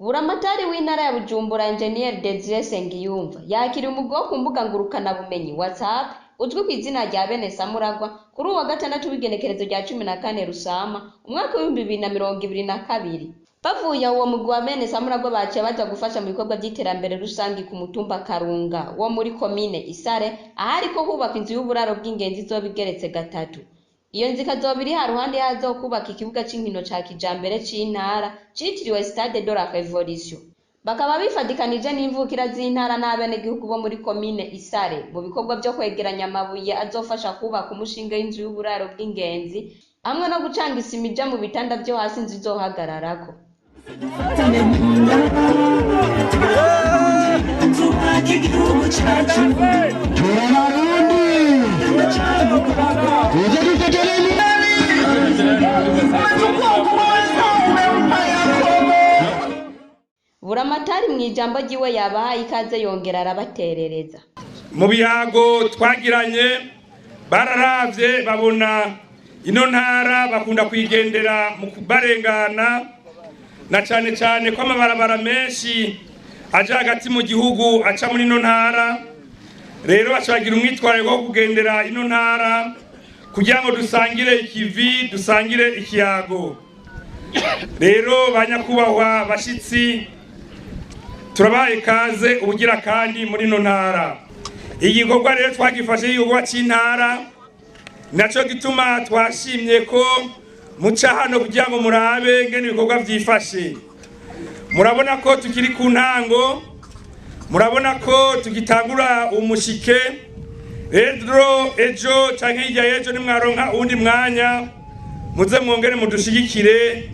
Buramatari w'intara ya Bujumbura, Enjeniyeri Desire Nsengiyumva, yakiriye umugwi wo ku mbuga ngurukanabumenyi WhatsApp uzwi ku izina rya Bene Samuragwa kuri uwa gatandatu w'igenekerezo rya 14 Rusama umwaka w'2022. Bavuye aho, uwo mugwi wa Bene Samuragwa baciye baja gufasha mu bikorwa vy'iterambere rusangi ku mutumba Karunga wo muri komine Isare, ahariko hubakwa inzu y'uburaro bw'ingenzi izoba igeretse gatatu. Iyo nzu ikazoba iri haruhande y'ahazokubaka ikibuga c'inkino ca kijambere c'intara citiriwe Stade de la Révolution. Bakaba bifadikanije n'imvukira z'intara n'abenegihugu bo muri komine Isare mu bikorwa vyo kwegeranya amabuye azofasha kubaka umushinge w'inzu y'uburaro bw'ingenzi, hamwe no gucanga isima ija mu bitanda vyo hasi inzu izohagararako. Buramatari mw'ijambo ryiwe yabahaye ikaze, yongera arabaterereza. Mu biyago twagiranye, bararavye babona ino ntara bakunda kuyigendera mu barengana, na cane cane ko amabarabara menshi aja hagati mu gihugu aca muri ino ntara. Rero baca bagira umwitwarariko wo kugendera ino ntara kugira ngo dusangire ikivi, dusangire ikiyago. Rero banyakubahwa bashitsi, turabahaye ikaze ubugira kandi muri ino ntara. Igikorwa rero twagifashe igikorwa c'intara, naco gituma twashimye ko muca hano kugira ngo murabe ngene ibikorwa vyifashe. Murabona ko tukiri ku ntango, murabona ko tugitangura umushike. Rero ejo canke hirya y'ejo, nimwaronka uwundi mwanya, muze mwongere mudushigikire,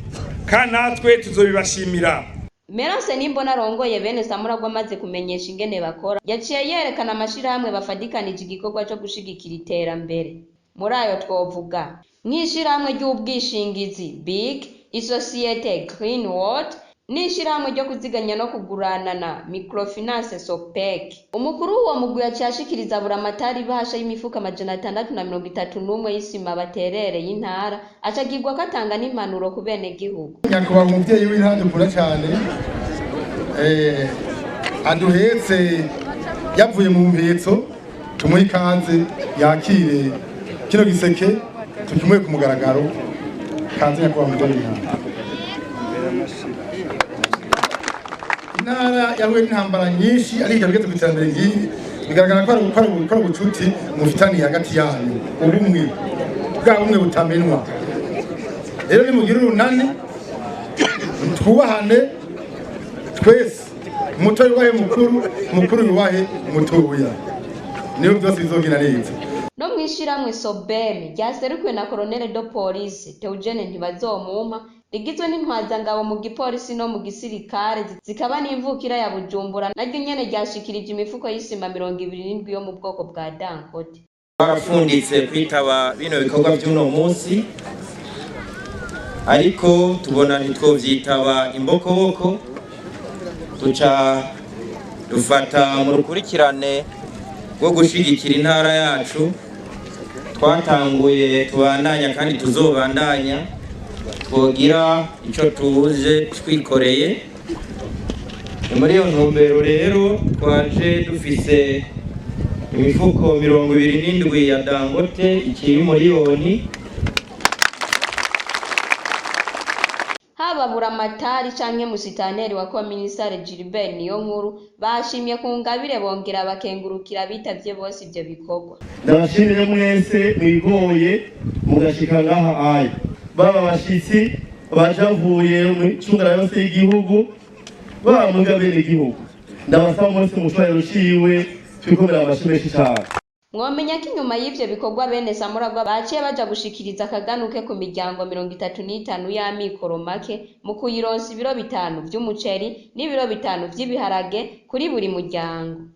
kandi natwe tuzobibashimira. Merance Nimbona arongoye Bene Samuragwa amaze kumenyesha ingene bakora, yaciye yerekana amashirahamwe bafadikanije igikorwa co gushigikira iterambere. Muri ayo twovuga nk'ishirahamwe ry'ubwishingizi BIG, isosiyete Green World n'ishirahamwe ryo kuziganya no kuguranana Microfinance Sopec. Umukuru w'uwo mugwi yaciye ashikiriza Buramatari ibahasha y'imifuko 631 y'isima baterereye intara, acagirwa ko atanga n'impanuro ku benegihugu. Nyakubahwa umubyeyi w'intara dukunda cyane, aduhetse yavuye mu mpetso, tumuhe ikaze yakire kino giseke tukimuhe ku mugaragaro. Kaze nyakubahwa umubyeyi w'intara. Intara yahuye n'intambara nyinshi, ariko ikaba igeze ku iterambere nk'iri, bigaragara ko ari ubucuti mufitaniye hagati yanyu, ubumwe bwa bumwe butamenwa. Rero nimugire urunani, twubahane twese, muto yubahe mukuru, mukuru yubahe mutoya, niyo byose bizogenda neza. No mw'ishirahamwe Sobem ryaserukiwe na Colonel de Police Theogene Ntibazomumpa, rigizwe n'intwazangabo mu gipolisi no mu gisirikare, zikaba n'imvukira ya Bujumbura, naryo nyene ryashikirije imifuko y'isima 27 yo mu bwoko bwa Dangote. Twarafunditse kwitaba bino bikorwa by'uno munsi, ariko tubona ntitwovyitaba imbokoboko, duca dufata mu rukurikirane rwo gushigikira intara yacu twatanguye, tubandanya kandi tuzobandanya, twogira ico tuje twikoreye. Ni muri iyo ntumbero rero twaje dufise imifuko 27 ya Dangote ikiri miliyoni. Haba Buramatari canke musitaneri wa komine Isare Gilbert Niyonkuru bashimye ku ngabire, bongera bakengurukira abitavye bose ivyo bikorwa. Ndabashimire mwese mwigoye mugashika ngaha aya, baba abashitsi bajavuye mu icungara yose y'igihugu, baba muri bene igihugu, ndabasaba mwese mu cubahiro ciwe twikomera amashi menshi cane. Mwomenya ko inyuma y'ivyo bikorwa Bene Samuragwa baciye baja gushikiriza akaganuke ku miryango 35 y'amikoro make mu kuyironsa ibiro 5 vy'umuceri n'ibiro 5 vy'ibiharage kuri buri muryango.